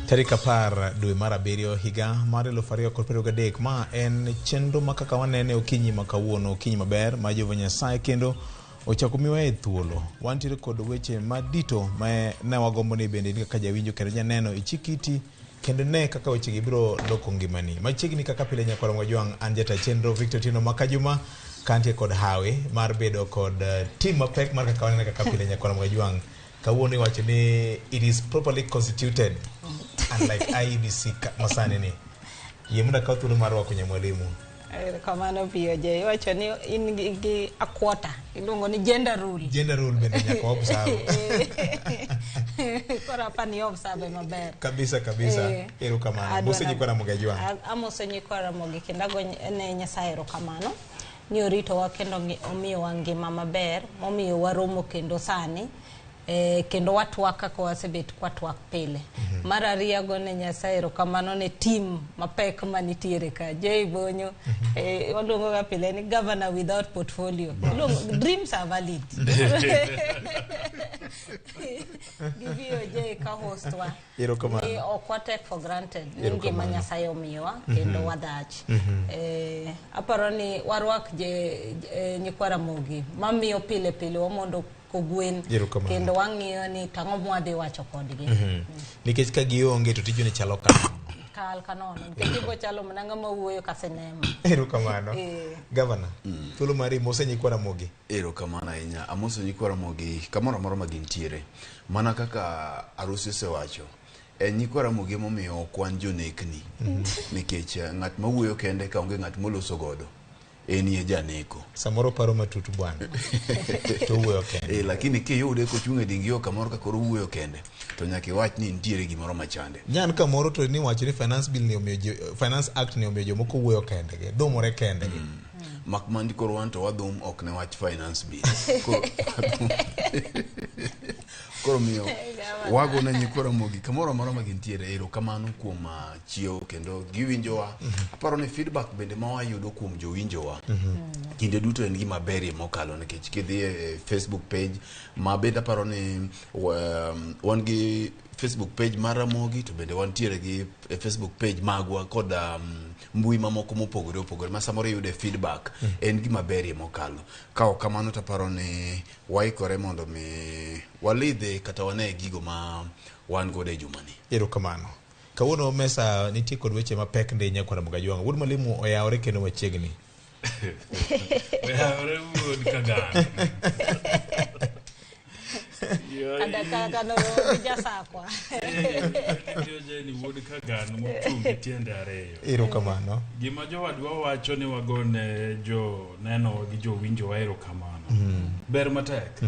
Tarik 10 dwe mar 7 higa mar 2023. Ma en chenro ma kaka wanene okinyi ma kawuono, okinyi maber ma Jehova Nyasaye kendo ochako miwa e thuolo. Wantiere kod weche madito ma ne wagombo ni bende in kaka jawinjo kendo janeno ichik iti kendo ne kaka wechegi biro loko ngimani. Machiegni kaka pile nyakwar Mwajwang', an jata chenro Victor Otieno Makajuma kantie kod hawi mar bedo kod tim mapek mar kaka wanene kaka pile nyakwar Mwajwang'. Kawuono iwacho ni it is properly constituted unlike IEBC masani ni. Yie mondo akaw thuolo mar rwako nyamwalimu. Erokamano BOJ. Iwacho ni in gi a quarter. Iluongo ni gender rule. Gender rule bende nyaka observe. Koro apa ni observe maber. Kabisa kabisa. Erokamano. Mose nyikwa Ramogi Ajwang'. Amoso nyikwa Ramogi kendo ago ne Nyasaye erokamano ni oritowa kendo omiyowa ngima maber momiyo waromo kendo sani. Kendo watwak kaka wasebet kwatwak pile. Mar ariyo ago ne Nyasaye erokamano ne team mapek manitiere ka. Joey Bonyo, waluongo ga pile ni governor without portfolio. Iluongo, dreams are valid. Gi BOJ ka host wa. Erokamano. Ni ok wa take for granted ni ngima Nyasaye omiyowa kendo wadhach. Aparo ni warwak nyikwa Ramogi mamiyo pile pile wamondo kogwen kendo wang'iyo ni tang'o mwadhi wacho kodgi. Nikech ka gionge to tijni chalo kanono. Kal kanono. Nikech ibo chalo mana ng'ama wuoyo ka sinema. Erokamano. Governor, thuolo mari mose nyikwa Ramogi. Erokamano ahinya. Amoso nyikwa Ramogi kamoro amora ma gintiere. Mana kaka Arusi osewacho, nyikwa Ramogi emomiyo ok wan jonekni. Nikech ng'at mawuoyo kende ka onge ng'at moloso godo, en ye janeko. Samoro paro matut bwana. To wuoyo kende. Lakini kiyude kochung' e ding yo kamoro ka koro wuoyo kende, to nyaka iwach ni nitiere gimoro machande. Nyan kamoro to ni wacho ni finance bill ni omiyo ji, finance act ni omiyo jomoko wuoyo kendgi, dhumore kendgi. Mak mandi koro wan to wadhum ok ne wach finance bill. Koro miyo wago ne nyikwa Ramogi kamoro amora ma gintiere erokamano kuom chiewo kendo giwinjowa. Aparo ni feedback bende ma wayudo kuom jowinjowa kinde duto en gima berie mokalo, nikech kidhi e Facebook page ma bende aparo ni wan gi Facebook page mar Ramogi to bende wantiere gi Facebook page magwa kod mbui mamoko mopogore opogore ma samoro iyude feedback en gima berie mokalo. Ka ok kamano to aparo ni waikore mondo mi walidhe kata wane gigo ma wan godo e jumani. Erokamano. Kawuono mesa nitie kod weche mapek ndi nyakwar Ramogi Ajwang'. Wuod Mwalimu oyawore kendo machiegni. Oyawore wuod Kagano. Kano jasakwa. Ni wuod Kagano mochung' gi tiende ariyo. Erokamano. Gima jowadwa wacho ni wagone jo neno gi jowinjowa erokamano. Ber matek.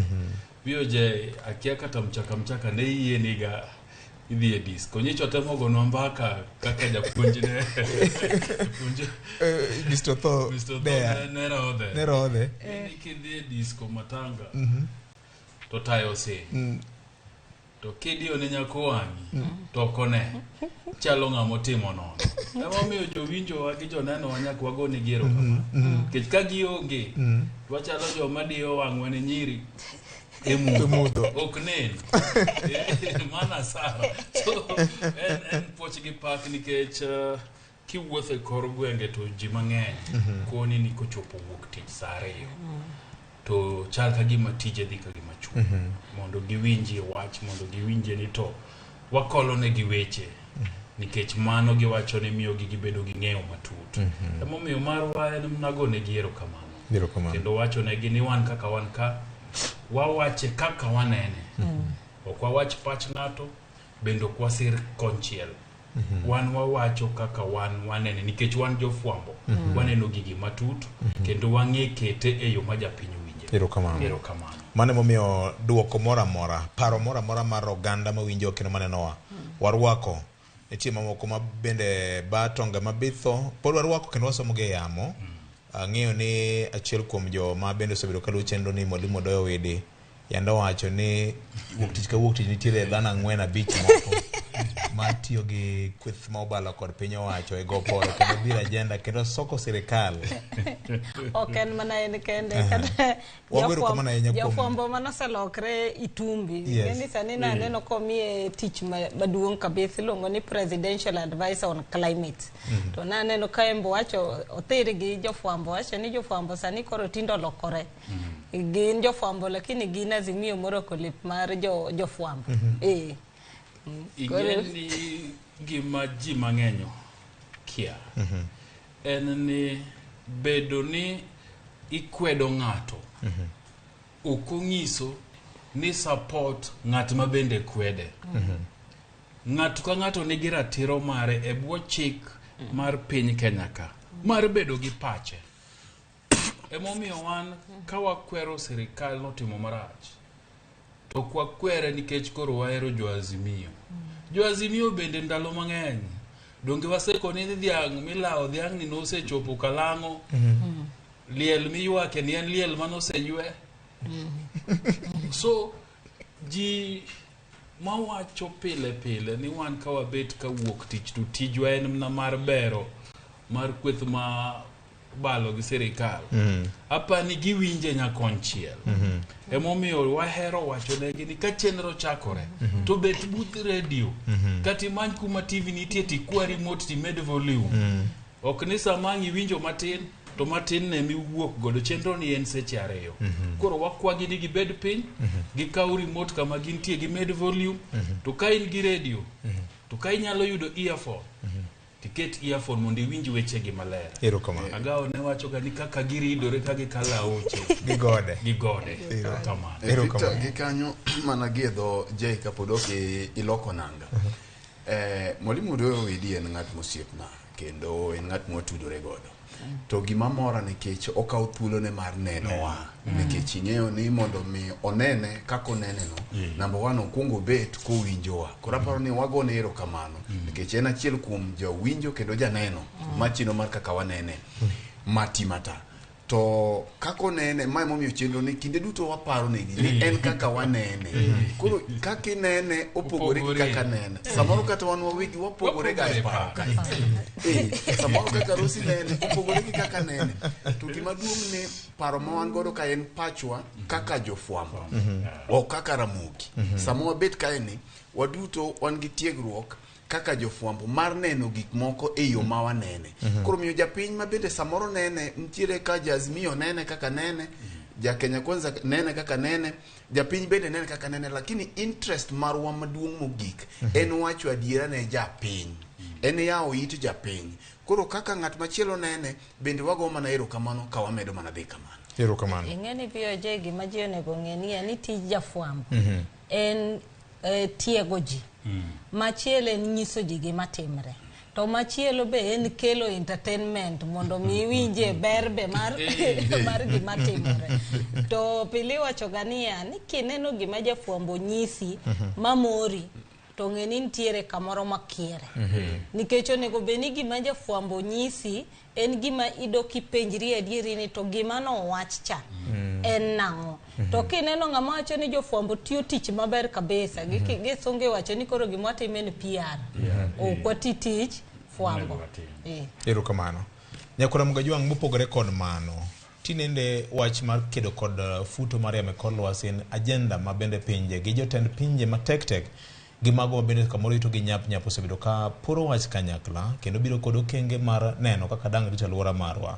BOJ akia kata mchaka mchaka ne yieniga idhi e disco. Nyicho temo gonwa mbaka kaka japuonj ne. Mr. Tho. Mr. Tho ne rodhe. Ne rodhe. Ni kidhi e disco matanga. To tayo sin. To kidiyo ne nyako wang'i, to ok one. Chalo ng'ama otimo nono. Emomiyo jowinjowa gi jonenowa nyaka wagonegi erokamano. Nikech ka gionge, to wachalo joma diyo wang'wa ne nyiri e mudho. Ok nen. Mana asara. So, en puoch gi pak nikech kiwuotho e kor gwenge to ji mang'eny koni ni kochopo wuok tich saa 2 to chal ka gima tije dhi ka gima chung'. Mondo giwinjie wach, mondo giwinjie ni to wakolo negi weche nikech mano giwacho ni miyogi gibedo gi ng'eyo matut. Emomiyo marwa en mana gonegi erokamano. Kendo wacho negi ni wan kaka wan ka, wawache kaka wanene. Ok wawach pach ng'ato, bende ok wasir konchiel. Wan wawacho kaka wan wanene nikech wan jofwambo. Waneno gigi matut kendo wang'e kete e yo ma japiny winje. Erokamano. Erokamano. Mano emomiyo duoko moro amora, paro moro amora mar oganda mawinjo kendo manenowa, warwako. Nitie mamoko ma bende ba tonga mabitho, pod warwako kendo wasomo gi e yamo. Ang'eyo ni achiel kuom jo ma bende osebedo kaluwo chenro ni Mwalimu Odoyo Widi yande owacho ni wuok tich ka wuok tich nitiere dhano 4-5 moko Mar tiyo gi kweth ma obalo kod piny owacho e go poro kendo dhiro agenda kendo soko sirikal. Ok en mana en kende, kata Wago erokamano ahinya kuom- jafwambo manoselokre Itumbi. Yes. Ing'e ni sani naneno komiye tich maduong' kabisa iluongo ni presidential advisor on climate. To naneno ka en be owacho othir gi jofwambo, wacho ni jofwambo sani koro tinde olokore. Gin jofwambo lakini gin Azimio morwako lep mar jofwambo. Eh. Ing'e ni gima ji mang'eny kia en ni bedo ni ikwedo ng'ato ok onyiso ni support ng'at ma bende kwede. Ng'ato ka ng'ato nigi ratiro mare e bwo chik mar piny Kenya ka mar bedo gi pache. Emomiyo wan ka wakwero sirikal notimo marach, to ok wakwere nikech koro wahero jo Azimio. Jo Azimio bende ndalo mang'eny donge wasekoni ni dhiang' milawo dhiang'ni nosechopo kalang'o. Liel miywake ni en liel manoseywe. So ji mawacho pile pile ni wan ka wabet ka wuok tich to tijwa en mana mar bero mar kweth ma balo gi sirikal. Apani giwinje nyakonchiel. Emomiyo wahero wacho negi ni ka chenro chakore to bet but redio kata imany kuma TV nitie tikwa remote timed volume. Ok ni sama ang' iwinjo matin to matin ne miwuok godo chenro ni en seche 2. Koro wakwagi ni gibed piny, gikaw remote kama gintie gimed volume, to ka in gi redio to ka inyalo yudo earphone tiket earphone mondo iwinj wechegi maler. Erokamano. Agawo ne wacho ga ni kaka giridore ka gikalo aoche Gi gode. gi gode. Kamano. Erokamano. Victor, gi kanyo mana gi e dho J kapod ok iloko nanga. Mwalimu Odoyo Owidi en ng'at mosiepna kendo en ng'at mwatudore godo. To gima mora nikech okawo thuolone mar nenowa nikech ing'eyo ni mondo mi onene kaka onene no, number one okwongo obet kowinjowa. Koro aparo ni wagone erokamano nikech en achiel kuom jawinjo kendo janeno machino mar kaka wanene matimata. To kaka onene ma emomiyo chenro ni kinde duto waparo negi ni en kaka wanene. Koro kaka inene opogore gi kaka nene. Samoro kata wan wawegi wapogore ga e paro kae. Samoro kaka Rosi nene opogore gi kaka nene. To gima duong' ni paro ma wan godo ka en pachwa kaka jofwambo ok kaka Ramogi. Sama wabet kae ni waduto wan gi tiegruok kaka jofwambo mar neno gik moko e yo ma wanene. Koro miyo japiny ma bende samoro nene nitiere ka Jaazimio nene kaka nene, ja Kenya Kwanza nene kaka nene, japiny bende nene kaka nene, lakini interest marwa maduong' mogik en wacho adiera ne japiny. En yawo it japiny. Koro kaka ng'at machielo nene bende wago mana erokamano ka wamedo mana dhi kamano. Erokamano. Ing'e ni VOJ gima ji onego ng'e ni ni tij jafwambo en tiego ji. Machielo en nyiso ji gima timre. To machielo be en kelo entertainment mondo mi iwinje ber be mar gima timore. To pile iwacho ga niya ni kineno gima jafwambo nyisi mamori to ng'e ni nitiere kamoro makiere. Nikech onego bed ni gima jafwambo nyisi en gima idok ipenjri adieri ni to gima nowach cha en nang'o. To kineno ng'ama wacho ni jofwambo tiyo tich maber kabisa, gisunge wacho ni koro gima watimo en PR. Ok wati tich fwambo. Erokamano. Nyakwara Mugajwang' mopogore kod mano, tinende wach mar kedo kod futo mar yamo e kor lwasi en agenda ma bende pinje gi jotend pinje matek tek gi mago ma bende kamoro ito gi nyap nyap osebedo ka poro wach kanyakla kendo biro kod okenge mar neno kaka dang' rit alwora marwa.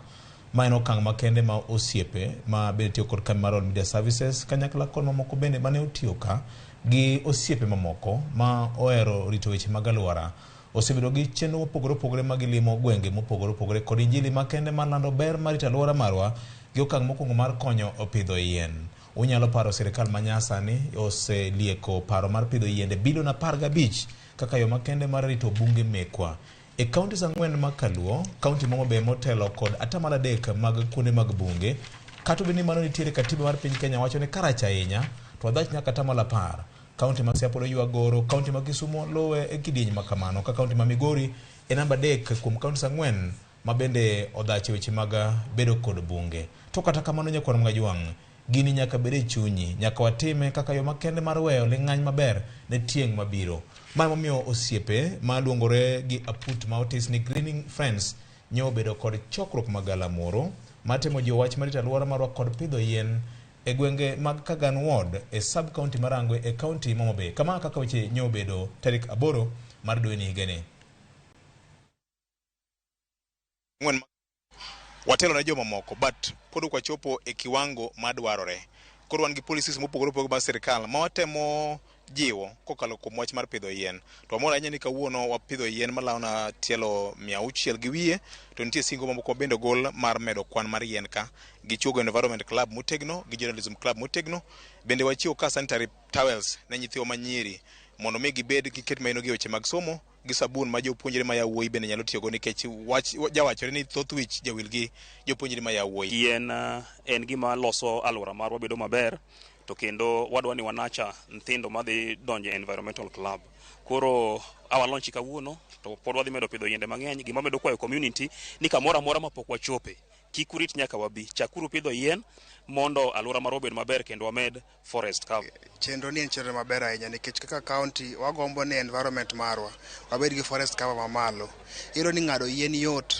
Ma en okang' makende ma osiepe ma bende tiyo kod kambi mar All Media Services kanyakla kod mamoko bende mane otiyo ka gi osiepe mamoko ma ohero rito weche mag alwora osebedo gi chenro mopogore opogore ma gilimo gwenge mopogore opogore kod injili makende mar lando ber mar rito alwora marwa gi okang' mokwongo mar konyo pidho yien. Unyalo paro sirikal ma nyasani oselieko paro mar pidho yiende bilion 15 kaka yo makende mar rito bunge mekwa. E kaunti 4 mag Kaluo, kaunti ma Homa Bay motelo kod 3% mag kuonde mag bunge, kata obedo ni mano nitiere katiba mar piny Kenya wacho ni karach ahinya to wadhach nyaka 10%. Kaunti ma Siaya pod oywa goro, kaunti ma Kisumu luwe e kidieny ma kamano, ka kaunti ma Migori e namba 3 kuom kaunti 4 ma bende odhach e weche mag bedo kod bunge. To kata kamano nyakwar Mgajwang', Gini nyaka bed e chunyi, nyaka watime kaka yo makende mar weyo ling'any maber ne tieng' mabiro. Ma emomiyo osiepe ma luongore gi aput ma otis ni Greening Friends nyo obedo kod chokruok magalamoro matemo jiwo wach mar rito alwora marwa kod pidho yien e gwenge mag Kagan Ward e sub county ma Rangwe e county ma Homa Bay. Kama kaka weche nyo obedo tarik 8 mar dweni higani. Watelo ne jomamoko but pod ok wachopo e kiwango madwarore. Koro wan gi policies mopogore opogore mag sirikal ma watemo jiwo kokalo kuom wach mar pidho yien. To wamor ahinya ni kawuono wapidho yien malawo na tielo 600 gi wiye, to nitie singo mamoko bende ogol mar medo kwan mar yien ka gi chuogo Environment Club motegno gi Journalism Club motegno. Bende wachiwo ka sanitary towels ne nyithiwa manyiri mondo mi gibed giket maino gi weche mag somo gi sabun ma jopuonjre ma yawuoyi bende nyalo tiyogo nikech wach jawachore ni thoth wich jawil gi jopuonjre ma yawuoyi. Yien en gima loso alwora marwa bedo maber to kendo wadwa ni wanacha nyithindo madhi donjo e environmental club. Koro awa launch kawuono to pod wadhi medo pidho yiende mang'eny. Gima medo kwayo community ni kamoro amora mapok wachope kik urit nyaka wabi, chakuru pidho yien mondo alwora marwa obed maber kendo wamed forest cover. Chenro ni en chenro maber ahinya nikech kaka county wagombo ni environment marwa wabed gi forest cover mamalo. Iyudo ni ng'ado yien yot,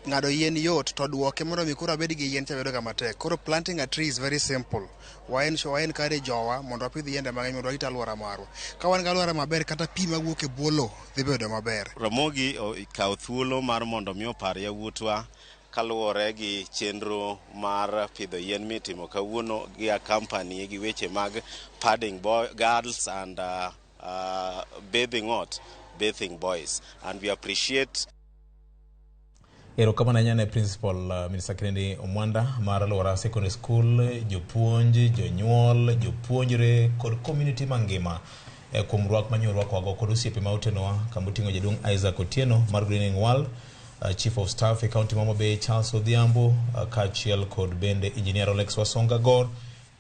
ng'ado yien yot to duoke mondo mi koro wabed gi yien cha bedo ga matek. Koro planting a tree is very simple. Wa encourage jowa mondo wapidh yiende mang'eny mondo warit alwora marwa. Ka wan gi alwora maber kata pi mawuok e bwo lowo dhi bedo maber. Ramogi okawo thuolo mar mondo mi opar yawuotwa kaluwore gi chenro mar pidho yien mitimo kawuono gi a company gi weche mag padding boy, girls and bathing what? Bathing boys. And we appreciate. Erokamano ahinya ne principal Minister Kennedy Omwanda mar Alwora Secondary School, jopuonj, jonyuol, jopuonjre kod community mangima kuom rwak manyo rwakwago kod osiepe ma otenowa kama oting'o jaduong' Isaac Otieno mar Greening World, Chief of Staff e county ma Homa Bay Charles Odhiambo, kaachiel kod bende Engineer Rolex Wasonga Gor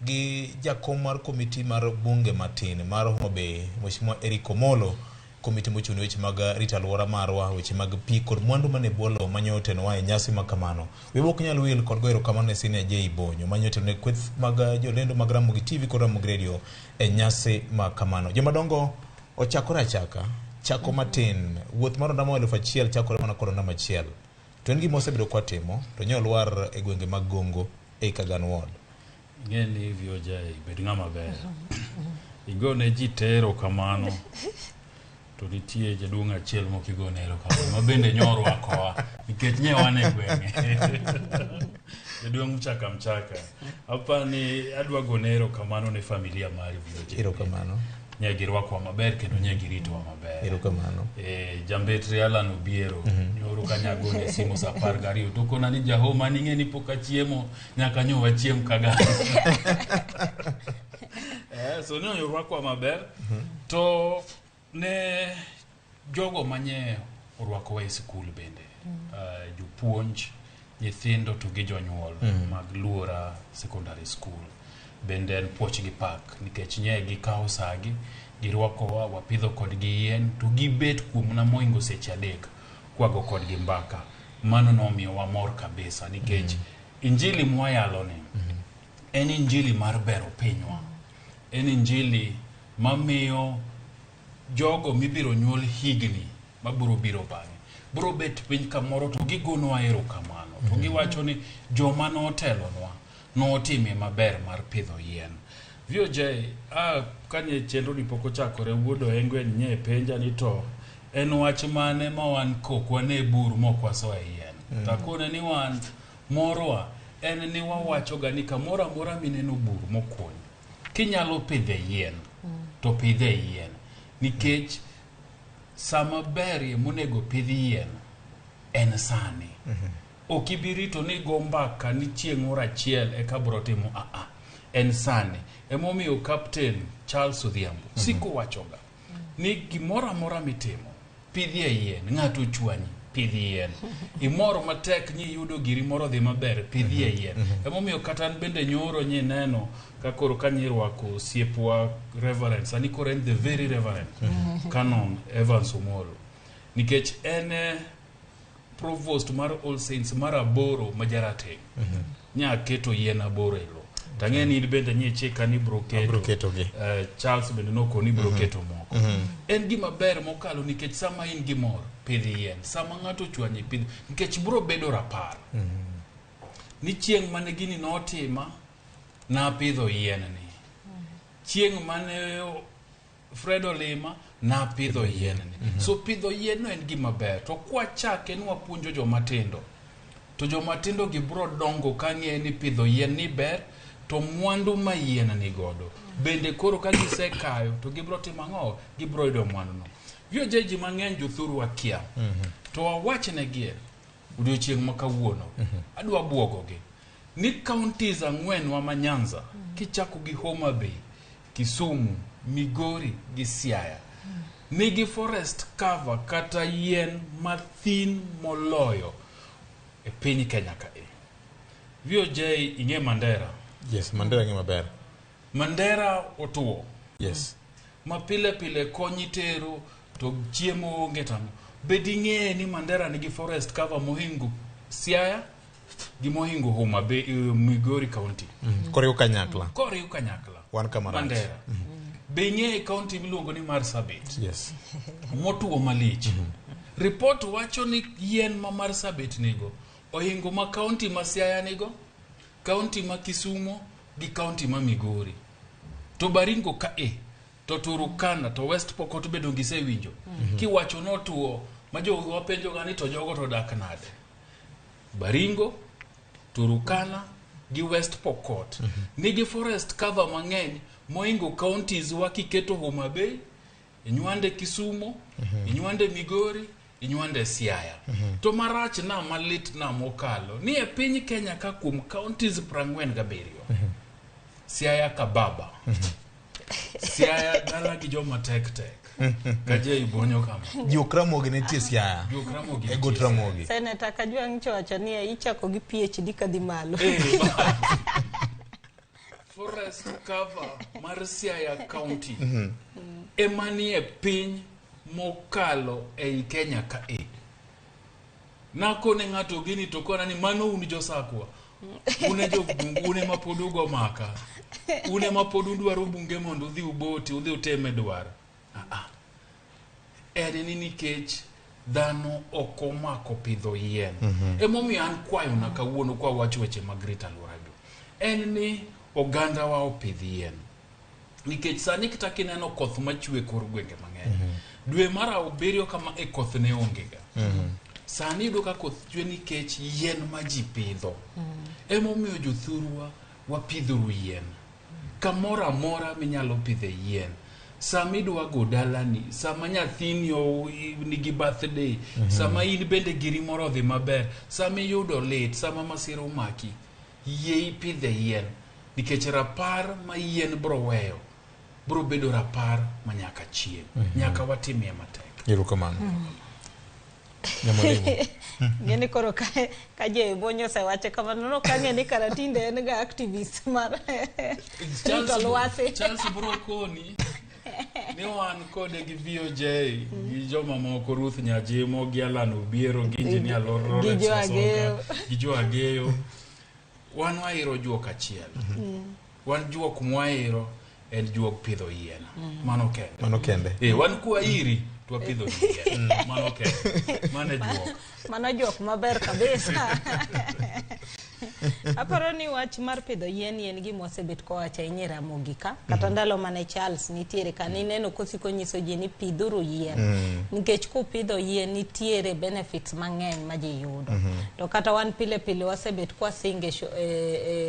gi jakom mar komiti mar bunge matin mar Homa Bay Mheshimiwa Eric Omolo, komiti mochung' ne weche mag rito alwora marwa, weche mag pi kod mwandu mane bwo lowo manyo otenowa e nyasi ma kamano. Wiwa ok nyal wil kod goyo erokamano ne Senior J Bonyo manyo oteno ne kweth mag jolendo mag Ramogi TV kod Ramogi Radio e nyasi ma kamano. Jomadongo ochakore achaka, chako matin, wuoth mar ondamo 1000 chakore mana kod ondamo achiel. To en gima osebedo kwatimo, to nye olwar e gwenge mag Gongo ei Kagan Ward. Ing'e ni VOJ bed ng'ama ber. Igone ji te erokamano. To nitie jaduong' achiel mok igone erokamano ma bende nyorwakowa nikech nye wan e gweng'e. Jaduong' Mchaka Mchaka. Apani adwa gone erokamano ne familia mari VOJ. Erokamano. Nye girwakowa maber kendo nye giritowa maber. Erokamano. Jambetre Alan Obiero nyoro kanyagone simu saa 12 to kona ni jahoma ning'e ni pok achiemo nyaka nyo wachiem kaga. So ne orwakwa maber to ne jogo manye orwakowa e sikul bende jopuonj nyithindo to gi jonyuol mag Luora Secondary School bende en puoch gi pak nikech nye gikawo sagi girwakowa wapidho kodgi yien to gibet kuomna moingo seche 3 kwago kodgi mbaka. Mano nomiyowa mor kabisa nikech injili mwayalo ni en injili mar bero pinywa, en injili mamiyo jogo mibiro nyuol higni mabiro biro bang'e biro bet piny kamoro to gigonwa erokamano to giwacho ni joma notelonwa notime maber mar pidho yien. VOJ kanye chenro ni pok ochakore wuod Oengwe nye penja ni to en wach mane ma wan kok wane bur mok wasoe yien. Takone ni wan morwa en ni wawacho ga ni kamoro amora mineno bur mokuny kinyalo pidhe yien to pidhe yien nikech sama berie monego pidh yien en sani. Ok ibi rito ni go mbaka ni chieng' moro achiel eka bro timo aa en sani. Emomiyo Captain Charles Odhiambo siko wachoga ni gimoro amora mitimo pidhie yien, ng'ato ochwanyi pidh yien, imor matek ni iyudo giri moro dhi maber pidhie yien. Emomiyo kata an bende nyoro nyineno ka koro kanyirwako osiepwa Reverend, sani koro en the very Reverend Canon Evans Omolo, nikech en provost mar All Saints mar 8 ma jarateng' nya keto yien 8 e lowo. Tang'e ni in bende nyichika ni ibro keto. Abro ketogi. Charles bende nokoni ibro keto moko. En gima ber mokalo nikech sama in gi mor, pidh yien. Sama ng'ato ochwanyi pidh, nikech bro bedo rapar. Ni chieng' mane gini notima, napidho yien ni. Chieng' mane Fred olima, napidho yien ni. So pidho yien no en gima ber. To kwachake ni wapuonjo joma tindo. To joma tindo gi bro dongo ka ng'e ni pidho yien ni ber, to mwandu ma yien ni godo. Bende koro ka gisekayo to gibro timo ang'o? Gibro yudo mwandu no. VOJ ji mang'eny jothurwa kia. To wawachnegi odiochieng' ma kawuono. Adwa buogogi. Ni counties ang'wen wa ma Nyanza, kichako gi Homa Bay, Kisumu, Migori gi Siaya. Nigi forest cover kata yien mathin moloyo e piny Kenya kae. VOJ ing'e Mandera. Yes, Mandera ng'e maber. Mandera otuo. Ma pile pile konyi tero to chiemo onge tang'o. Be ding'e ni Mandera nigi forest cover mohingo Siaya gi mohingo Homa Bay, Migori County. Koriw kanyakla. Koriw kanyakla. Wan kama rach. Mandera. Be ing'e county miluongo ni Marsabit? Yes. Motuo malich. Report wacho ni yien ma Marsabit nigo ohingo ma county ma Siaya nigo, county ma Kisumo gi county ma Migori. To Baringo ka e, to Turkana to West Pokot be donge isewinjo. Kiwacho notuo ma jogo wapenjo ga ni to jogo to dak nade. Baringo, Turkana gi West Pokot nigi forest cover mang'eny mohingo counties wa kiketo Homa Bay, inywande Kisumo, inywande Migori, inywande Siaya. To marach na malit na mokalo ni e piny Kenya ka kuom counties 47 Siaya kababa. Siaya dala gi joma tek tek. Ka je ibonyo kama. Juok Ramogi nitie Siaya. Juok Ramogi E got nitie Ramogi. Senator Kajwang' chowacho ni ichako gi PhD kadhi malo. Forest cover mar Siaya County ema nie piny mokalo ei Kenya ka e. Nakone ng'ato gini to kona ni mano un josakwa. Un e jobungu, un ema pod ugo maka. Un ema pod udwaro bunge mondo udhi uboti, udhi uteme dwar. Ah, ah. En ni nikech dhano ok omako pidho yien. Emomiyo an kwayona kawuono kwa wacho weche mag rito alwora gi. En ni ogandawa opidh yien. Nikech sani kata kineno koth machwe kor gwenge mang'eny. Dwe mar abiriyo kama e koth ne onge ga. Sani iyudo ka koth chwe nikech yien ma ji pidho. Emomiyo jothurwa wapidhuru yien. Kamoro amora minyalo pidhe yien. Sama idwa go dalani, sama nyathini nigi birthday, sama in bende giri moro odhi maber, sama iyudo lit, sama masira omaki, yie ipidhe yien. Nikech rapar ma yien bro weyo, bro bedo rapar ma nyaka chieng'. Nyaka watimie matek. Erokamano. Nyamolemo. Ng'eni koro ka je Bonyo osewacho kamano no kang'e ni kara tinde en ga activist mar rito lwasi. Charles bro koni ni wan kode gi VOJ gi joma moko Ruth Nyajimo gi Alan Obiero gi Engineer Gi Lawrence Jo Ageyo. Wasonga gi Jo Ageyo wan wairo juok achiel wan juok mwairo en juok pidho yien mano kende Mano kende. Wan kwa iri to wapidho yien mano kende mano e juok. Mano juok maber kabisa. Aparo ni wach mar pidho yien en gima wasebet kowacho ahinya e Ramogi ka. Kata ndalo mane Charles nitiere ka nineno kosiko nyiso ji ni pidhuru yien. Nikech kupidho yien nitiere benefits mang'eny ma ji yudo. To kata wan pile pile wasebet kwasinge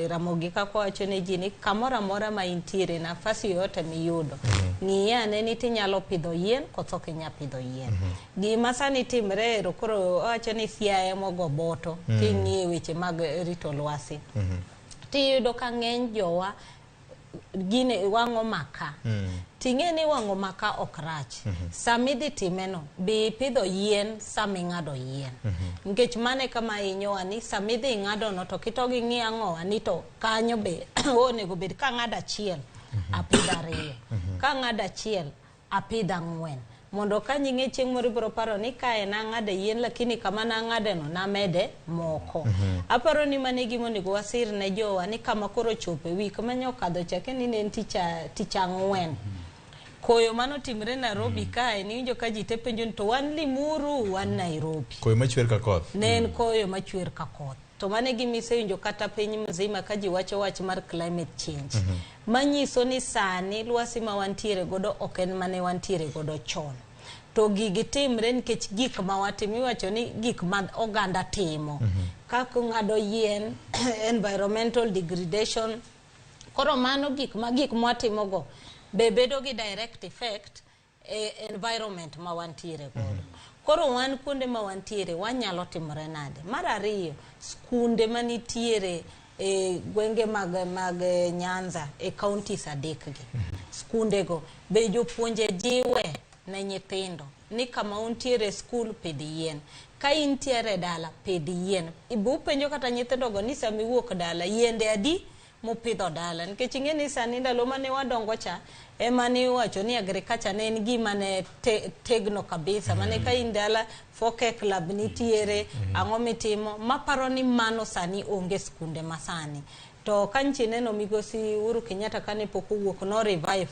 Ramogi ka kwawacho ne ji ni kamoro amora ma intiere nafasi yoyote miyudo. Ng'iye ane ni tinyalo pidho yien koso ok inyal pidho yien. Gima sani timre ero koro owacho ni Siaya mogo boto king'iye weche mag rito lwasi. Tiyudo ka ng'eny jowa gine wang'o maka. Ting'e ni wang'o maka ok rach. Sama idhi timeno, bi ipidho yien sama ing'ado yien. Nikech mano e kama hinyowa ni sama idhi ing'ado no to kitogi ng'i ang'owa ni to kanyo be onego bed ka ng'ado achiel, apidho ariyo. Ka ng'ado achiel, apidho ang'wen. Mondo ka nying'e chieng' moro ibiro paro ni kae nang'ade yien lakini kama nang'ade no namede moko. Aparo ni mano e gima onego wasir ne jowa ni kama koro chope wik mane okadho cha kendo ne en tich tich ang'wen. Koyo manotimre Nairobi kae niwinjo ka ji te penjo ni to wan Limuru wan Nairobi. Koyo machwer ka koth. Ne en koyo machwer ka koth. To mano e gima isewinjo kata piny mzima ka ji wacho wach mar climate change. Manyiso ni sani lwasi ma wantiere godo ok en mane wantiere godo chon. To gigi timre nikech gik ma watimo iwacho ni gik ma oganda timo. Kaka ng'ado yien, environmental degradation. Koro mano gik ma gik mwatimo go be bedo gi direct effect e environment ma wantiere godo. Koro wan kuonde ma wantiere wanyalo timore nade? Mar ariyo, skunde manitiere e gwenge mag Nyanza e counties adek gi. Skunde go be jopuonje jiwe ne nyithindo ni kama untiere e skul pidh yien. Ka intiere dala pidh yien. Be upenjo kata nyithindo go ni sama iwuok dala yiende adi mupidho dala nikech ing'e ni sani ndalo mane wadongo cha ema ne iwacho ni agriculture ne en gima ne tegno kabisa mane ka in dala 4K club nitiere ang'o mitimo maparo ni mano sani onge skunde masani to ka nchi neno migosi Uhuru Kenyatta kane pok owuok no revive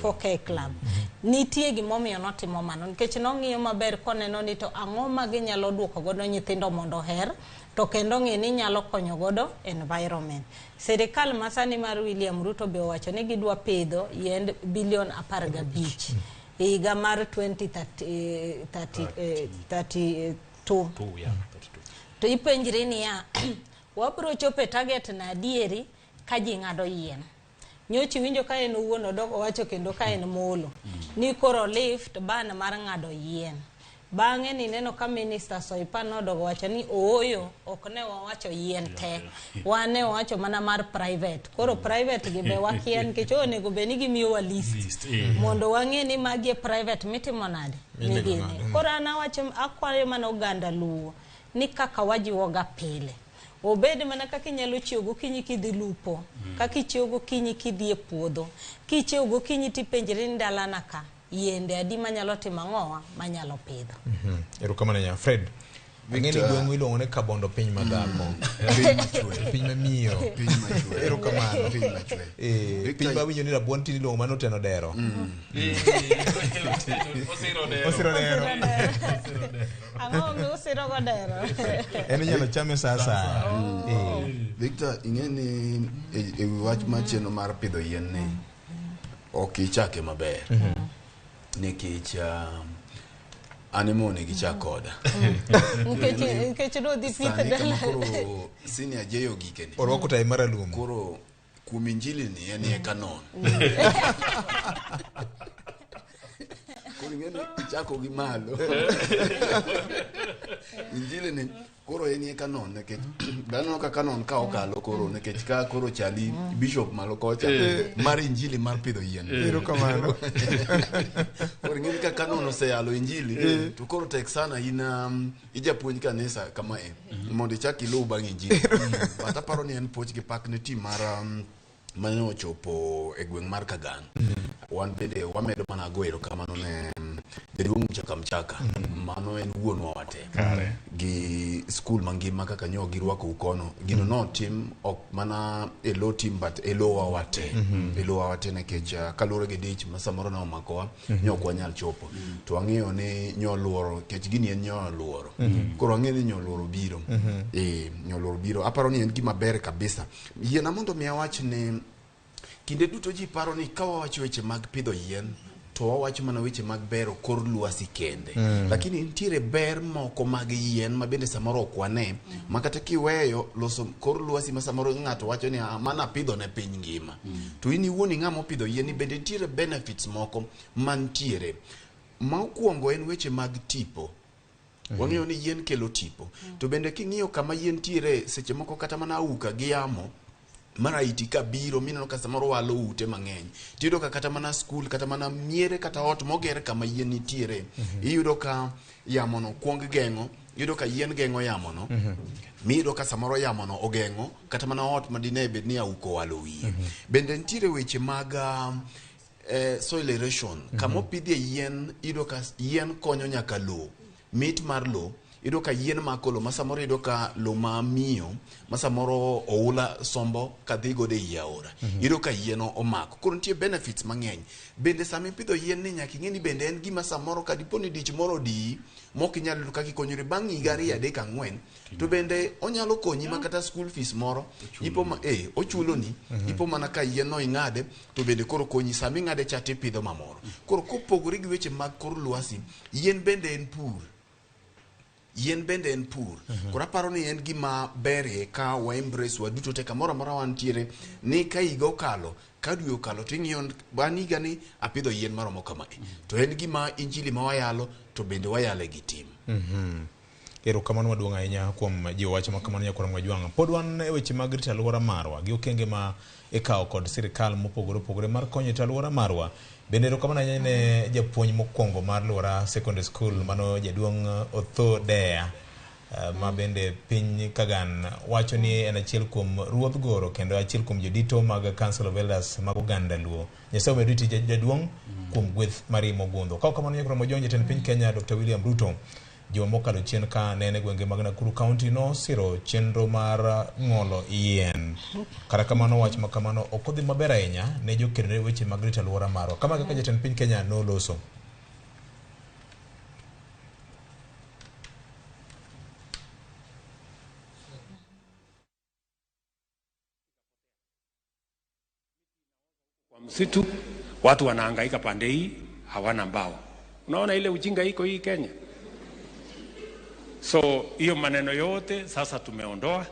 4K club nitie gimomiyo notimo mano nikech nong'iyo maber koneno ni to ang'o ma ginyalo duoko godo nyithindo mondo oher to kendo ng'e ni nyalo konyo godo environment. Sirikal masani mar William Ruto be owacho ni gidwa pidho yiend bilion 15 e higa mar 2032. To ipenjri niya, wabiro chopo e target na adieri ka ji ng'ado yien. Nyocha iwinjo ka en owuon odok owacho kendo ka en molo ni koro lift ban mar ng'ado yien. Bang'e nineno ka Minister Soipan nodogo wacho ni ooyo ok ne wawacho yien te. Wan ne wawacho mana mar private. Koro private gi be wakia nikech onego bed ni gimiyowa list. Mondo wang'e ni magi e private mitimo nade? Migine. Koro an awacho akwayo mana oganda Luo ni kaka wajiwoga pile. Obed mana kaka inyalo chiew gokinyi kidhi lupo, kaka ichiew gokinyi kidhi e puodho, kichiew gokinyi tipenjri ni dalana ka yiende adi manyalo timo ang'owa manyalo pidho. Erokamano nya Fred. Ang'e ni gweng'u iluongo ni Kabondo piny madhako. Piny machwe. Piny mamiyo. Piny machwe. Erokamano. Piny machwe. Piny ma winjo ni rabuon tinde iluongo mana Oteno Dero. Osiro dero. Osiro dero. Ang'o momiyo usiro go dero? En inyalo chame sa asaya. Victor, ing'e ni e wi wach mar chenro mar pidho yien ni ok ichake maber. Nikech an ema onego ichak koda. Nikech nodhi pith Sani kama dala. koro senior Jeyo gikeni. Orwako tai maralum. Koro kuom injili ni en e kanon. Koro ing'e ni ichako gi malo. Injili ni koro en e kanon nikech dhano ka kanon ka okalo koro nikech ka koro chali bishop malo kocha mar injili mar pidho yien. Erokamano. Koro ing'e ni ka kanon oseyalo injili to koro tek sana in ijapuonj kanisa kama e mondo ichak iluw bang' injili. But aparo ni en puoch gi pak ne team mar mane ochopo e gweng' mar Kagan. Wan bende wamedo mana go erokamano ne jaduong' Mchaka Mchaka. Mano en wuonwa wate. Gi skul mangima kaka nyo girwako kono. Gino notim ok mana e lo team but e lowa wate. E lowa wate nikech kaluwore gi dich ma samoro ne omakowa nyo ok wanyal chopo. To wang'eyo ni nyo luoro nikech gini en nyo luoro. Koro wang'eyo ni nyo luoro biro. Nyo luoro biro. Aparo ni en gima ber kabisa. Yiena mondo mi awach ni kinde duto ji paro ni ka wawacho weche mag pidho yien to wawacho mana weche mag bero kor lwasi kende. Lakini nitiere ber moko mag yien ma bende samoro ok wane ma kata kiweyo loso kor lwasi ma samoro ng'ato wacho ni mana apidho ne piny ngima. To in iwuon ing'ama opidho yien ni bende nitiere benefits moko mantiere. Mokwongo en weche mag tipo. Wang'eyo ni yien kelo tipo. To bende king'iyo kama yien tiere seche moko kata mana auka gi yamo mar aiti ka biro mineno ka samoro walo ute mang'eny. Tiyudo ka kata mana skul, kata mana miere, kata ot moger kama yien nitiere, iyudo ka yamo no kuong geng'o, iyudo ka yien geng'o yamo no, miyudo ka samoro yamo no ogeng'o kata mana ot ma dine bed ni auka owalo wiye. Bende nitiere weche mag Soil erosion. Kama opidhie yien, iyudo ka yien konyo nyaka lowo, mit mar lowo. Iyudo ka yien mako lowo, ma samoro iyudo ka lowo ma miyo, ma samoro oula sombo kadhi godo ei aora, iyudo ka yien omako. Koro nitie benefits mang'eny. Bende sama ipidho yien ni, nyaka ing'e ni bende en gima samoro ka dipo ni dich moro odiyi mok inyal yudo kaka ikonyori bang' higa 2, 3, 4, to bende onyalo konyi ma kata school fees moro ipo ma, ochuloni. Ipo mana ka yien no ing'ade, to bende koro konyi sama ing'ade cha tipidho mamoro. Koro kopogore gi weche mag kor lwasi, yien bende en pur. Yien bende en pur. Koro aparo ni en gima berie ka wa embrace waduto te kamoro amora wantiere, ni ka higa okalo, ka dwe okalo, to ing'iyo bang' higa ni apidho yien maromo kamae. To en gima injili ma wayalo, to bende wayale gi tim. Erokamano maduong' ahinya kuom jiwo wach ma kamano, nyakwar Mwajwang'. Pod wan e weche mag rito alwora marwa gi okenge ma ikawo kod sirikal mopogore opogore mar konyo rito alwora marwa. Bende erokamano ahinya ne japuonj mokwongo mar Lwora Secondary School, mano jaduong' Otho Deya, ma bende piny Kagan wacho ni en achiel kuom ruodh goro kendo achiel kuom jodito mag Council of Elders mag oganda Luo. Nyasaye omed riti, jaduong', kuom gweth mari mogundho. Ka ok kamano, nyakwar Mwajwang', jatend piny Kenya Dr. William Ruto juma mokalo chien ka ne en e gwenge mag Nakuru County nosiro chenro mar ng'olo yien. Kata kamano, wach ma kamano ok odhi maber ahinya ne jokedo ne weche mag rito alwora marwa. Kama kaka jatend piny Kenya noloso. Kwa msitu watu wanahangaika pande hii, hawana mbao. Unaona ile ujinga iko hii Kenya. So hiyo maneno yote sasa tumeondoa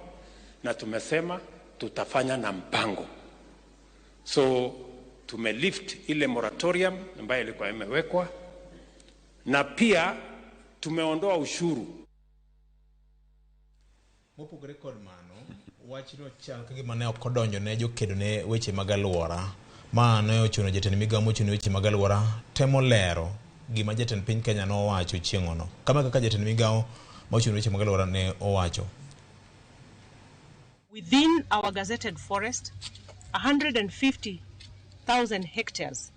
na tumesema tutafanya na mpango. So tumelift ile moratorium ambayo ilikuwa imewekwa, na pia tumeondoa ushuru. Mopogore kod mano, wachno chal ka gima ne ok odonjo ne jokedo ne weche mag alwora. Ma ne ochuno jatend migawo mochung' ne weche mag alwora temo lero gima jatend piny Kenya nowacho chieng'ono. Kama kaka jatend migawo mochung' ne weche mag alwora ne owacho. Within our gazetted forest, 150,000 hectares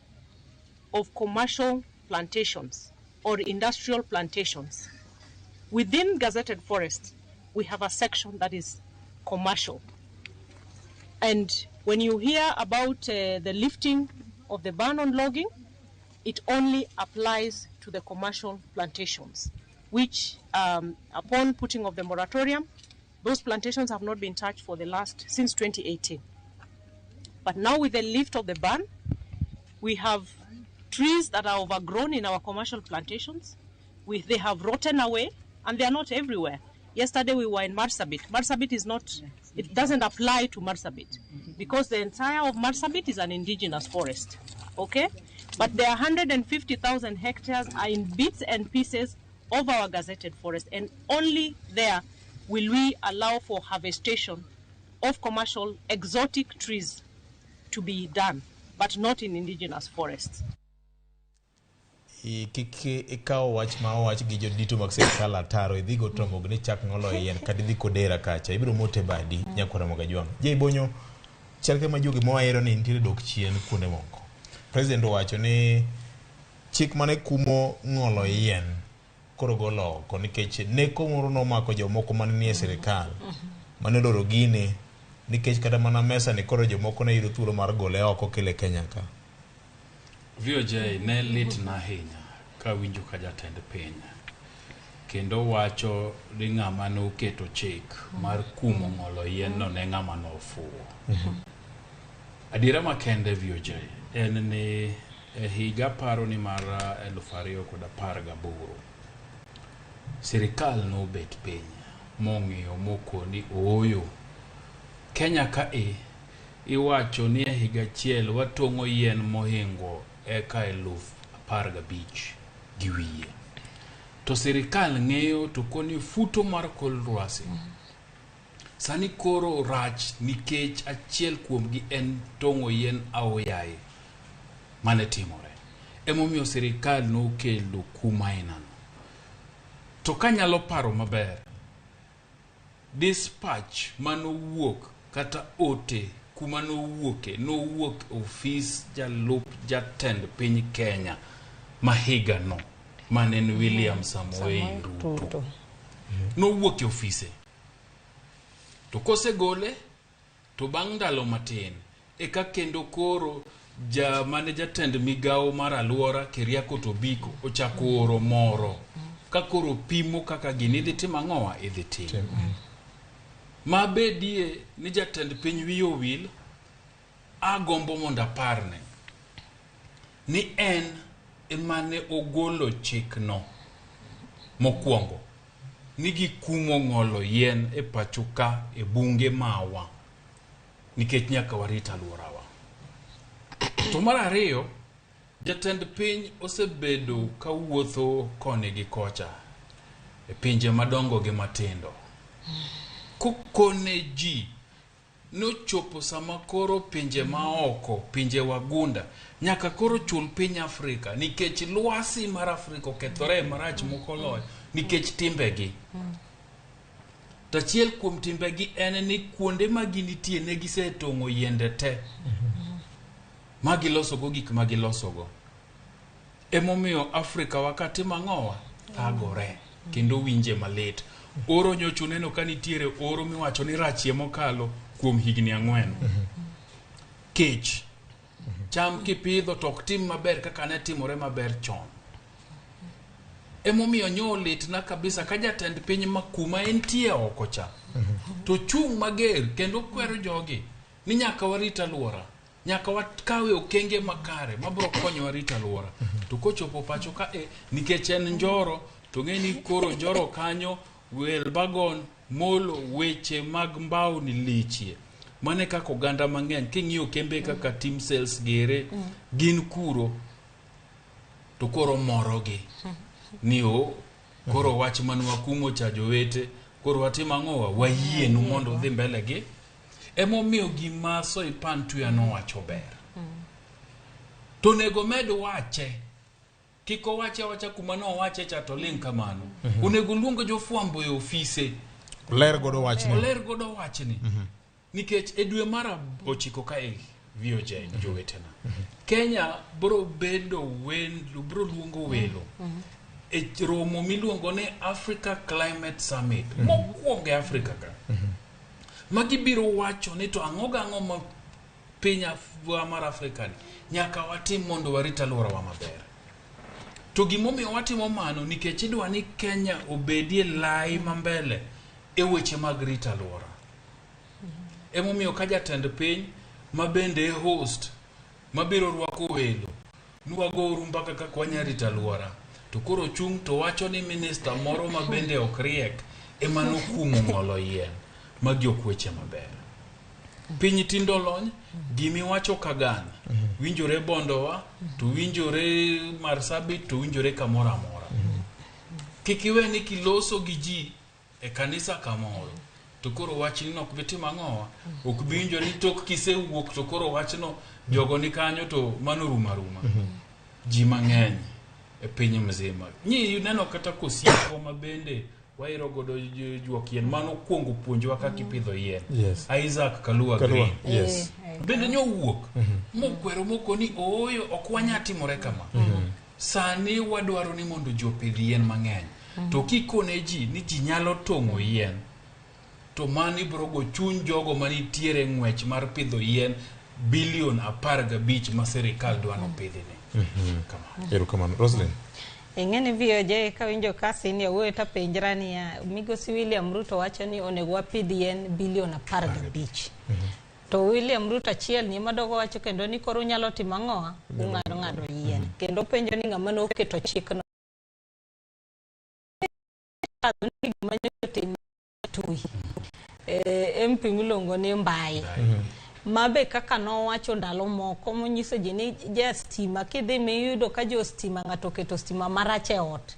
of commercial plantations or industrial plantations. Within gazetted forest, we have a section that is commercial. And when you hear about the lifting of the ban on logging, it only applies to the commercial plantations, which upon putting of the moratorium, those plantations have not been touched for the last, since 2018. But now with the lift of the ban, we have trees that are overgrown in our commercial plantations. They have rotten away, and they are not everywhere. Yesterday we were in Marsabit. Marsabit is not, it doesn't apply to Marsabit because the entire of Marsabit is an indigenous forest, okay? But there are 150,000 hectares are in bits and pieces of our gazetted forest, and only there will we allow for harvestation of commercial exotic trees to be done, but not in indigenous forests. Kik ikaw wach ma owach gi jodito mag sirikal ataro idhi go Ramogi ni chak ng'olo yien kata idhi Kodera kacha ibiro mote badi, nyakwar Ramogi Ajwang'. Jay Bonyo, chal kama jogi mawahero ni nitiere dok chien kuonde moko. President owacho ni chik mane kumo ng'olo yien koro golo oko nikech neko moro nomako jomoko mane nie sirikal mane oloro gini, nikech kata mana mesa ni koro jomoko ne yudo thuolo mar gole oko kele Kenya ka. VOJ ne litna ahinya kawinjo ka jatend piny kendo wacho ni ng'ama noketo chik mar kumo ng'olo yien no ne ng'ama nofuwo. Adiera makende, VOJ, en ni e higa paro ni mar 2018 sirikal nobet piny mong'iyo mokoni ooyo Kenya ka e iwacho ni e higa achiel watong'o yien mohingo eka 15,000 gi wiye, to sirikal ng'eyo to koni futo mar kor lwasi sani koro rach nikech achiel kuomgi en tong'o yien aoyaye mane timore. Emomiyo sirikal nokelo kum ainano. To kanyalo paro maber, dispatch manowuok kata ote kuma nowuoke, nowuok e ofis jalup jatend piny Kenya ma higano mane en William Samoei Ruto. Nowuok e ofise. To kosegole, to bang' ndalo matin, eka kendo koro ja mane jatend migawo mar alwora Keriako Tobiko ochako oro moro ka koro pimo kaka gini idhi tim ang'owa idhi tim. Ma bedie ni jatend piny wiye owil, agombo mondo aparne ni en emane ogolo chikno mokwongo ni gikumo ng'olo yien e pacho ka e bunge mawa nikech nyaka warit alworawa. To mar ariyo, jatend piny osebedo kawuotho koni gi kocha e pinje madongo gi matindo kokone ji nochopo sama koro pinje maoko, pinje wagunda nyaka koro chul piny Afrika nikech lwasi mar Afrika okethore marach mokoloyo nikech timbegi. To achiel kuom timbegi en ni kuonde ma ginitie ne gisetong'o yiende te ma gilosogo gik ma gilosogo. Emomiyo Afrika wa ka timo ang'owa? Thagore kendo winje malit. Oro nyocha uneno ka nitiere oro miwacho ni rachie mokalo kuom higni 4. Kech. Cham kipidho to ok tim maber kaka ne timore maber chon. Emomiyo nyo litna kabisa ka jatend piny ma kuma entie oko cha to chung' mager kendo kwero jogi ni nyaka warit alwora, nyaka wakawe okenge makare mabiro konyowa rito alwora. To kochopo pacho ka e nikech en Njoro to ng'e ni koro Njoro kanyo Welbagon Molo weche mag mbao ni lichie. Mano e kaka oganda mang'eny king'iyo kembe kaka Team Sales gere gin kuro to koro morogi ni o koro wach mane wakumo cha jowete koro watim ang'owa wayienu mondo udhi mbele gi. Emomiyo gima Soipan Tuya nowacho ber. To onego med wache. Kik owache awacha kuma nowache cha to ling' kamano. Onego luong jofwambo e ofise. Oler godo wachni. Oler godo wachni. Nikech e dwe mar 9 kae VOJ jowetena. Kenya bro bedo welo, bro luongo welo e romo miluongo ni Africa Climate Summit mokwongo e Afrika ka. Ma gibiro wacho ni to ang'o gang'o ma piny mar Afrika ni nyaka watim mondo warit alworawa maber. To gimomiyo watimo mano nikech idwa ni Kenya obedie lai ma mbele e weche mag rito alwora. Emomiyo ka jatend piny ma bende e host mabiro rwako welo nwagouru mbaka kaka wanya rito alwora to koro chung' to wacho ni minista moro ma bende ok riek ema nokumo ng'olo yien. Magi ok weche maber. Piny tindo olony, gimiwacho Kagan winjore Bondowa, to winjore Marsabit, to winjore kamoro amora. Kik iwe ni kiloso gi ji e kanisa kamoro to koro wachni no ok bi timo ang'owa, ok bi winjore ni tok kisewuok to koro wachno jogo ni kanyo to mano rumo aruma. Ji mang'eny e piny mzima. Nyi neno kata kosiepwa ma bende wairo godo juok yien mano kuongo puonjowa kaka ipidho yien. Yes. Isaac Kalua Kalua, Green. yes. Bende nyowuok mokwero moko ni ooyo ok wanya timore kama. Sani wadwaro ni mondo ji opidh yien mang'eny. To kikone ji ni ji nyalo tong'o yien, to mano ibiro go chuny jogo manitiere ng'wech mar pidho yien bilion 15 ma sirikal dwa nopidhni. Kamano. Erokamano. Roslyn. Ing'e ni VOJ kawinjo ka senior wuoyo tapenjra niya, migosi William Ruto wacho ni onego wapidh yien bilion 15. To William Ruto achiel ni ema dogo wacho kendo ni koro unyalo timo ang'owa? Ung'ado ng'ado yien. Kendo penjo ni ng'ama noketo chikno. Ni gima nyocha otim Tui. MP miluongo ni Mbai. Ma be kaka nowacho ndalo moko monyiso ji ni ja stima kidhi miyudo ka jo stima ng'ato oketo stima marach e ot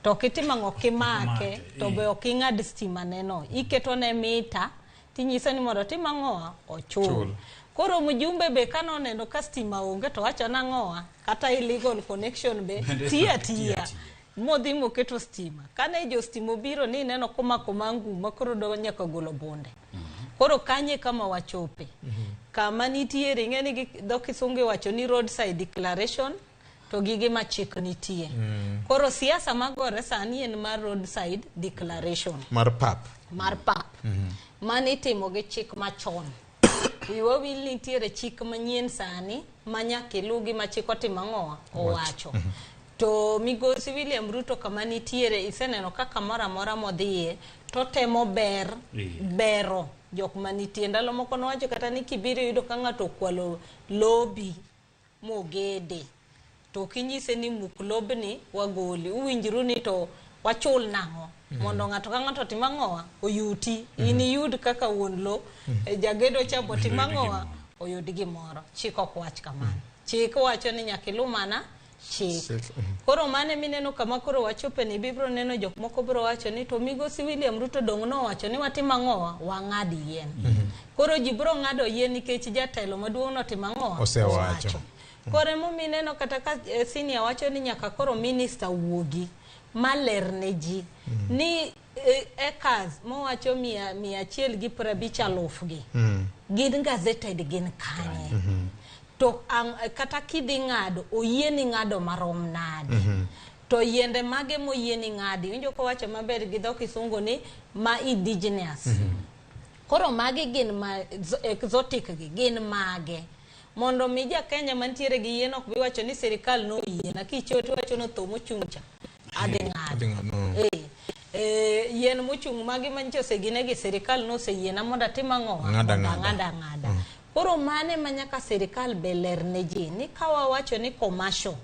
to ok itimo ang'o kimake to be ok ing'ad stima neno iketo ne mita tinyise ni mondo otim ang'owa ochul. Chul. Koro mjumbe be kanoneno ka stima onge to wacho nang'owa kata illegal connection be tiya tiya modhi moketo stima. Kane jo stima obiro ni neno komako mangu ma koro do nyaka golo bunde. Koro kanye kama wachope. Kama nitiere ing'e ni gi dho kisungu iwacho ni roadside declaration to gi gima chik nitie. Koro siasa magore sani en mar roadside declaration. Mar pap. Mar pap. Mano itimo gi chik machon. Wiwa wil ni nitiere chik manyien sani ma nyaka iluw gima chik otimo ang'owa owacho. To migosi William Ruto kama nitiere iseneno ka kamoro amora modhiye to temo ber bero jok manitie. Ndalo moko nowacho kata ni kibiro yudo ka ng'ato okwalo lobi mogede to ok inyise ni muk lobni wagoli. Uwinjru ni to wachul nang'o mondo ng'ato ka ng'ato otim ang'owa oyuti. In iyud kaka wuon lo, jagedo cha bo tim ang'owa oyud gimoro. Chik ok wach kamano. Chik wacho ni nyaka iluw mana chik. Koro mane mineno kama koro wachope ni ibiro neno jok moko biro wacho ni to migosi William Ruto dong' nowacho ni watim ang'owa wang'ad yien. Koro ji biro ng'ado yien nikech jatelo maduong' notimo ang'owa Osewacho. Koro emomiyo ineno kata ka senior wacho ni nyaka koro minister wuogi maler ne ji ni acres mowacho 150,000 gi gin gazetted gin kanye. To kata kidhi ng'ado oyieni ng'ado marom nade. To yiende mage moyieni ng'adi iwinjo kowacho maber gi dho kisungu ni ma indigenous. Koro magi gin ma exotic gi gin mage. Mondo mi ja Kenya mantiere gi yien ok bi wacho ni sirikal noyiena kichiewo tiwacho ni otho mochung' cha adhi ng'ado. Yien mochung' magi manyicha osegine gi sirikal noseyiena mondo atim ang'o? Ng'ada Mondo ng'ada. ang'ad ang'ada. Koro mane ma nyaka sirikal be ler ne ji ni ka wawacho ni commercial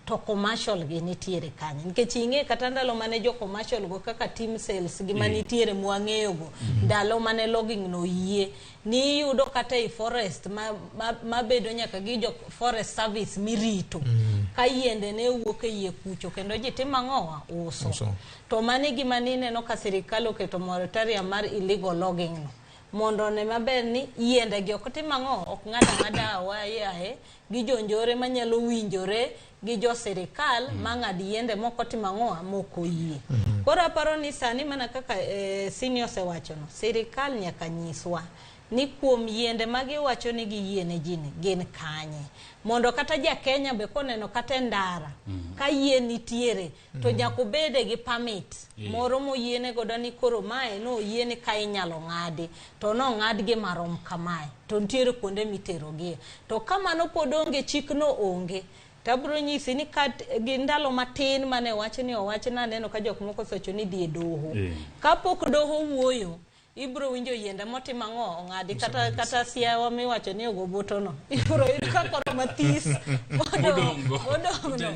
to commercial gi nitiere kanye. Nikech ing'e kata ndalo mane jo commercial go kaka team sales gi manitiere mwang'eyo go ndalo mane logging no yie ni iyudo kata e forest mabedo nyaka gi jo forest service mirito ka yiende ne wuok e yie kucho kendo ji timo ang'owa uso. To mane gima nineno ka sirikal oketo moratorium mar illegal logging no mondo one maber ni yiende gi ok tim ang'o ok ng'ad ang'ada awaye gi jonjore manyalo winjore gi jo sirikal mang'ad yiende moko timo ang'o moko oyie. Koro aparo ni sani mana kaka senior osewachono sirikal nyaka nyiswa ni kuom yiende magiwacho ni giyie ne ji ni gin kanye mondo kata ja Kenya be koneno kata e ndara ka yie nitiere to nyaka obede gi permit moro moyiene godo ni koro mae noyiene ka inyalo ng'adi to nong'adgi marom kamae to nitiere kuonde miterogie. To ka mano pod onge chikno onge tabro nyisi ni gi ndalo matin mane wach ni owach naneno ka jok moko osewacho ni dhi e doho. Kapok doho wuoyo ibro winjo yiende motimo ang'o ong'adi kata siawa miwacho ni ogo botono ibro yudo ka koro mathis modong' no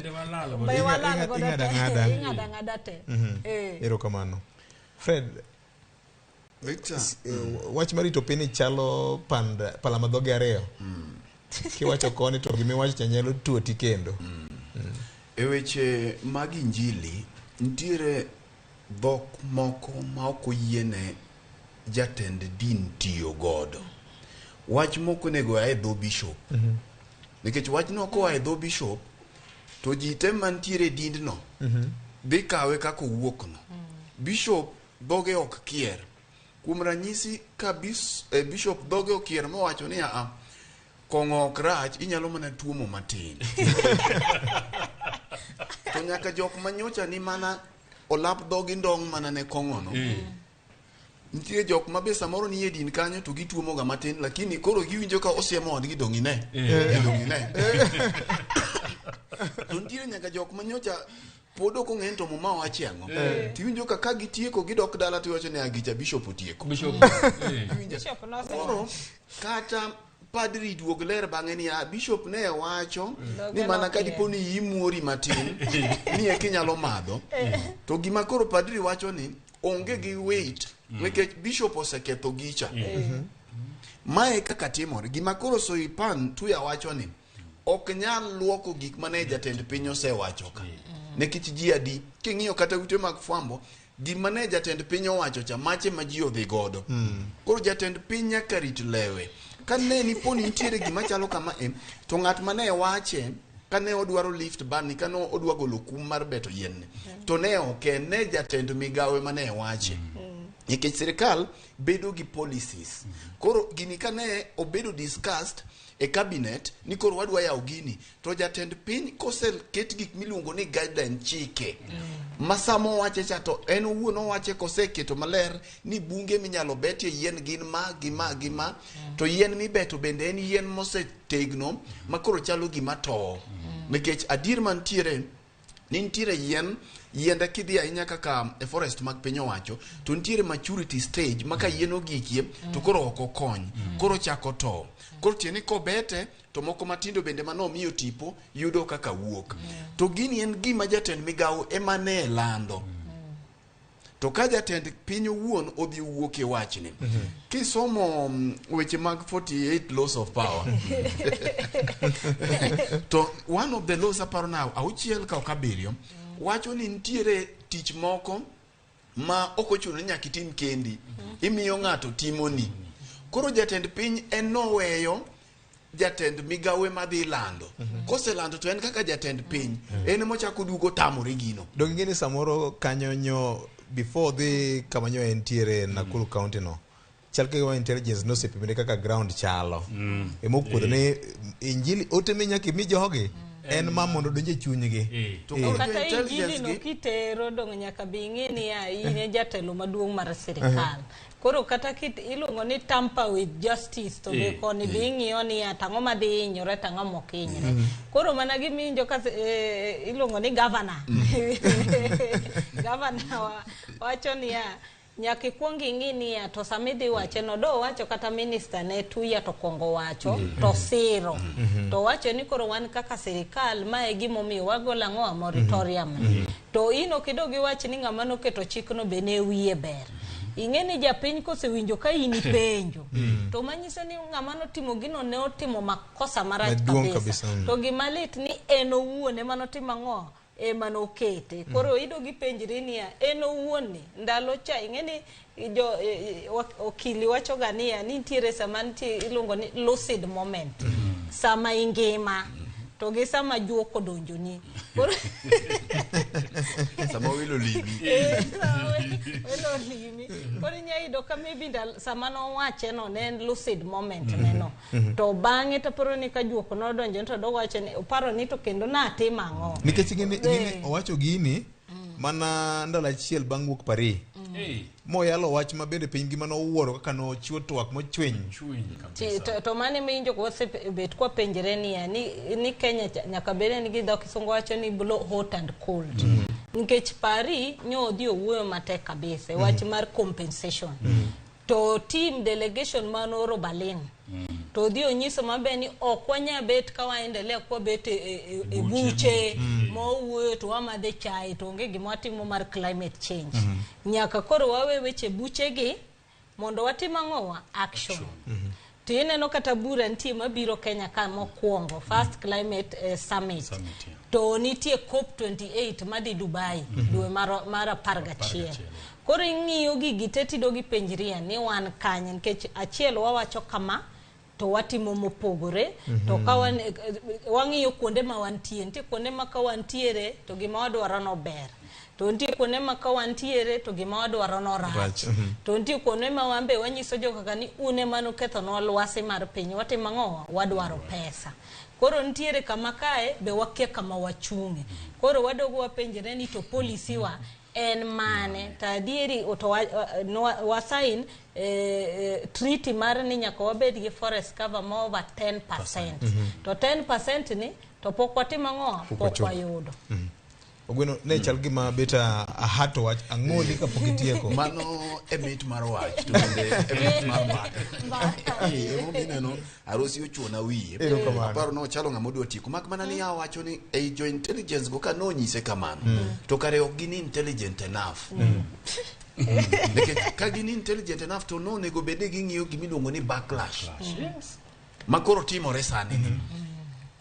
be walal godo te ing'ado ang'ada te. Erokamano Fred. Victor, wach mar rito piny chalo pala ma dhoge ariyo. Kiwacho koni to gimiwacho cha nyalo tuoti kendo. E weche mag injili nitiere dhok moko ma ok oyiene jatend din tiyo godo. Wach moko onego oa e dho bishop. Nikech wachno koa e dho bishop to ji te mantiere e dindno dhi kawe kaka owuokno. Bishop dhoge ok kier. Kuom ranyisi ka bishop dhoge okier mowacho ni a kong'o ok rach inyalo mana tuomo matin. To nyaka jok manyocha ni mana olap dhogi ndong' mana ne kong'ono. Nitie jok ma be samoro nie din kanyo to gituomoga matin lakini koro giwinjo ka osiemo wadgi dong' ine. Dong' ine. To nitiere nyaka jok manyocha pod ok ong'e ni to muma wacho ang'o. Tiwinjo ka gitieko gidok dala tiwacho ni agicha bishop otieko. Bishop nosewacho. Koro kata padri duog ler bang'e ni bishop ne wacho ni mana ka dipo ni imuori matin ni eka inyalo madho. To gima koro padri wacho ni onge gi weight nikech bishop oseketho gicha. Mae kaka timore. Gima koro Soipan Tuya wacho ni ok nyal luoko gik mane jatend piny osewacho ka. Nikech ji adi king'iyo kata ute mag fwambo gima ne jatend piny owacho cha mache ma ji odhi godo. Koro jatend piny nyaka rit lewe. Ka ne nipo ni nitiere gima chalo kama e to ng'at mane wache ka ne odwaro lift ban ni ka ne odwa golo kum mar beto yien ni to ne ok en ne jatend migawe mane wache. Nikech sirikal bedo gi policies. Koro gini kane obedo discussed e cabinet ni koro wadwa yawo gini, to jatend piny koseket gik miluongo ni guideline, chike ma sama owache cha, to en owuon owache koseketo maler ni bunge minyalo betie yien gin ma gi ma gi ma, to yien mibeto bende en yien mosetegno ma koro chalo gima towo. Nikech adier mantiere ni nitiere yien, yiende kidhi ahinya kaka e forest mag piny owacho, to nitiere maturity stage ma ka yien ogikie to koro ok okony, koro chako towo. Koro tiende ni kobete to moko matindo bende manomiyo tipo yudo kaka wuok. To gini en gima jatend migawo ema ne lando. To ka jatend piny owuon odhi owuok e wachni, kisomo weche mag 48 laws of power, to one of the laws, aparo na auchiel ka ok abiriyo, wacho ni nitiere tich moko ma ok ochuno ni nyaka itim kendi, imiyo ng'ato timoni. Koro jatend piny en noweyo jatend migawo ema dhi lando. Koselando to en kaka jatend piny en emochako duogo tamore gino. Donge ing'e ni samoro kanyo nyo before dhi kama nyo entiere Nakuru County no, chal kaka intelligence nosepimre kaka ground chalo, emokuodho ni injili ote minyaka imi jogi en ma mondo odonj e chunygi. To koro Kata jo intelligence injili no gi kitero dong nyaka bi ing'e niya in e jatelo maduong' mar sirikal. Koro kata kit iluongo ni tamper with justice, to be koni be ing'iyo niya tang'o madhi hinyore, tang'o mok hinyre. Koro mana gimiwinjo ka iluongo ni governor wa, wacho niya nyaka ikuong ing'i niya to sama idhi wache no do wacho kata minister ne Tuya to kuongo wacho to siro to wacho ni koro wan kaka sirikal ma e gimomiyo wagolo ang'o moratorium ni. To in ok idog iwach ni ng'ama noketo chikno be ne wiye ber. Ing'e ni japiny kosewinjo ka in ipenjo, to manyiso ni ng'ama notimo gino ne otimo makosa marach maduong' kabisa. Kabisa. To gima lit ni en owuon ema notimo ang'o, ema nokete. Koro idog ipenjri niya en owuon ni ndalo cha ing'e ni jo okili wachoga niya ni nitiere sama nitie iluongo ni lucid moment, sama ingima to gi sama juok odonjoni. Koro sama welo limi. Sama welo limi. Koro inya yudo ka maybe sama nowache no ne en lucid moment neno. To bang'e to paro ni ka juok nodonjo to dowacho ni oparo ni to kendo natimo ang'o. Nikech ing'e ni owacho gini mana ndalo achiel bang' wuok Paris moyalo wach ma bende piny ngima nowuoro kaka nochiwo twak mochwiny. Chwiny kabisa. To mano emiwinjo wasebet kwapenjre niya ni Kenya nyaka bed ni gi dho kisungu wacho ni blow hot and cold. Nikech Paris nyo odhi owuoyo matek kabisa e wach mar compensation. To team delegation manooro Berlin to odhi onyiso maber ni ok wanya bet ka waendelea kwabet e buche mowuoyo to wamadhe chai to onge gima watimo mar climate change. Nyaka koro wawe weche buchegi mondo watim ang'owa action. To ineno kata bura nitie mabiro Kenya ka mokwongo, first climate summit. Summit, yeah. To nitie COP 28 madhi Dubai dwe mar 11. Koro ing'iyo gigi te tidogi penjria ni wan kanye, nikech achiel wawacho kama to watimo mopogore. To ka wan, wang'iyo kuonde ma wantie, nitie kuonde ma ka wantiere to gima wadwaro no ber, to nitie kuonde ma ka wantiere to gima wadwaro no rach. Rach. To nitie kuonde ma wan be wanyiso jo kaka ni un ema nukethonwa lwasi mar piny, watimo ang'o, wadwaro pesa. Koro nitiere kama kae be wakia kama wachung'e. Koro wadogo wapenjre ni to policy wa en mane? To adieri to wa sign treaty mar ni nyaka wabed gi forest cover ma over 10%. To 10% ni to pok watimo ang'o? Pok Pok wachopo. wayudo. Ogweno ne chal gima bet ahato wach ang'oli kapok itieko. Mano e mit mar wach, to bende e mit mar mbaka. Emomiyo ineno arosi ochuona wiye. Erokamano. Aparo nochalo ng'ama odwa tieko mak mana ni awacho ni ei jo intelligence go ka nonyise kamano to kare ok gin intelligent enough, nikech ka gin intelligent enough to nonego bed ni ging'iyo gimiluongo ni backlash ma koro timore sani ni.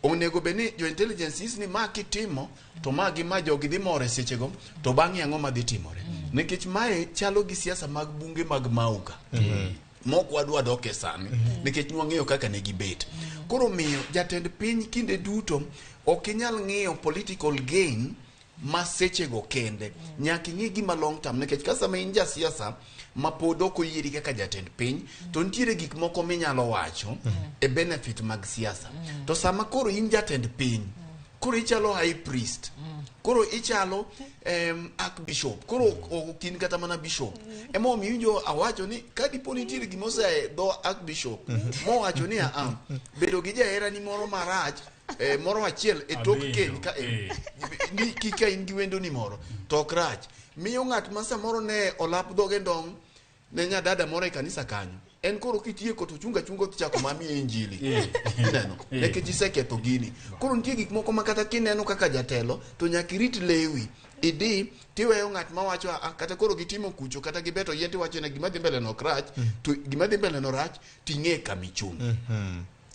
Onego bed ni jo intelligence nyisi ni ma kitimo to ma gi ma jogi dhi mor e sechego, to bang'e ang'o madhi timore, nikech mae chalo gi siasa mag bunge mag mauka mok wadwa dok e sani, nikech nwang'eyo kaka ne gibet. Koro miyo jatend piny kinde duto ok inyal ng'iyo political gain. ma sechego kende. Nyaka ing'i gima long term nikech ka sama in jasiasa ma pod ok oyieri kaka jatend piny to nitiere gik moko minyalo wacho e benefit mag siasa. To sama koro in jatend piny, koro ichalo high priest, koro ichalo archbishop, koro ok in kata mana bishop. Emomiyo iwinjo awacho ni ka dipo nitiere gima osea e dho archbishop mowacho ni aa bedo gi jaherani moro marach moro achiel e tok keny ka ni kika in gi wendoni moro to ok rach. Miyo ng'at ma samoro ne olap dhoge ndong' ne nyadada moro e kanisa kanyo, en koro kitieko to chunga chunga to chako mamiye injili. Ineno? Nikech iseketho gini. Koro nitie gik moko ma kata kineno kaka jatelo to nyaka irit lewi. Idi tiweyo ng'at mawacho "Ah, kata koro gitimo kucho kata gibeto yien," tiwacho ne gima dhi mbele no ok rach, to gima dhi mbele no rach ting'e kamichung'.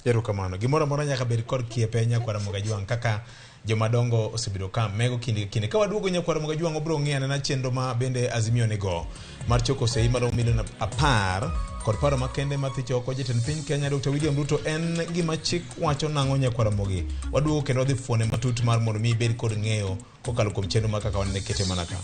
Erokamano. Gimoro amora nyaka bed kod kiepe, nyakwara Mogajwang', kaka jomadongo osebedo ka mego kinde ka kinde. Ka waduogo, nyakwara Mogajwang', obiro ng'iyo anena chenro ma bende Azimio nigo mar choko sei maromo milion 10 kod paro makende ma thicho oko jatend piny Kenya Dr. William Ruto en gima chik wacho nang'o, nyakwara Mogi. Waduogo kendo wadhi fuone matut mar mondo mi ibed kod ng'eyo kokalo kuom chenro ma kaka wanene kete mana ka.